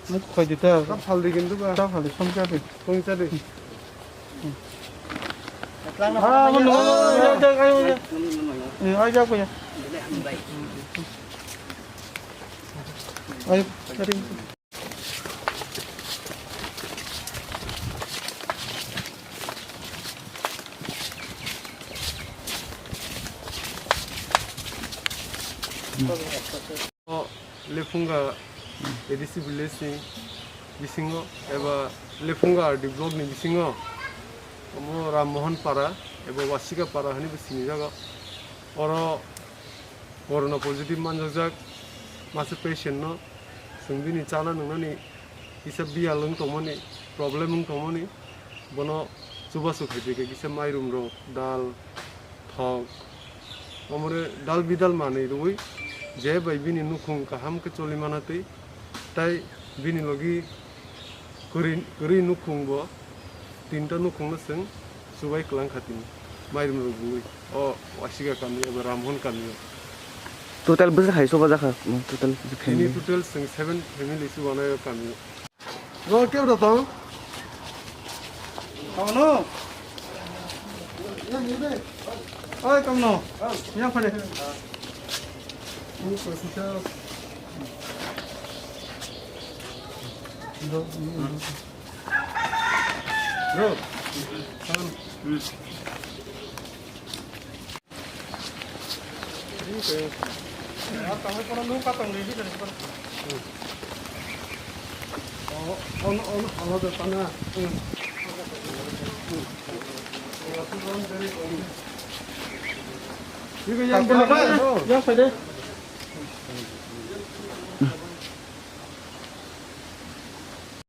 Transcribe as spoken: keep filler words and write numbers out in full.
Muk khoi di ta. Ta phal di kintu ba. Ta phal di, som cha di. Som cha di. Ah, mano. Ai, ai, ai, ai. Eh, ai, ja, ya. Ai, tadi. O Lephunga A D C village ni bisingo eba Lephunga R D block ni bisingo omo Ram Mohan Para eba Wasika Para hinwi bo sinijago. Oro corona positive manjakjak masa patient no chwng bini chana nwngnani kisa biyal wng tongmani, problem wng tongmani, bono chubachu khaidi khe kisa mairum rok, dal, thok, omore dal bidal manwi rwui je bai bini nukhung kaham khe choli mana twi, tai bini logi kwrwi, kwrwi nukhung bo tinta nukhung no chwng chubai kwlang kha tini mairum rok rwui o Wasika kami eba Ramhon kami o. Total bwswk hai chubajakha, total bwswk tini family? Total chwng seven family chubanai o kami o. Ro keu da tong. Tong no. Oi, tong no. Yang phare. Ro. Ya, ya, ya.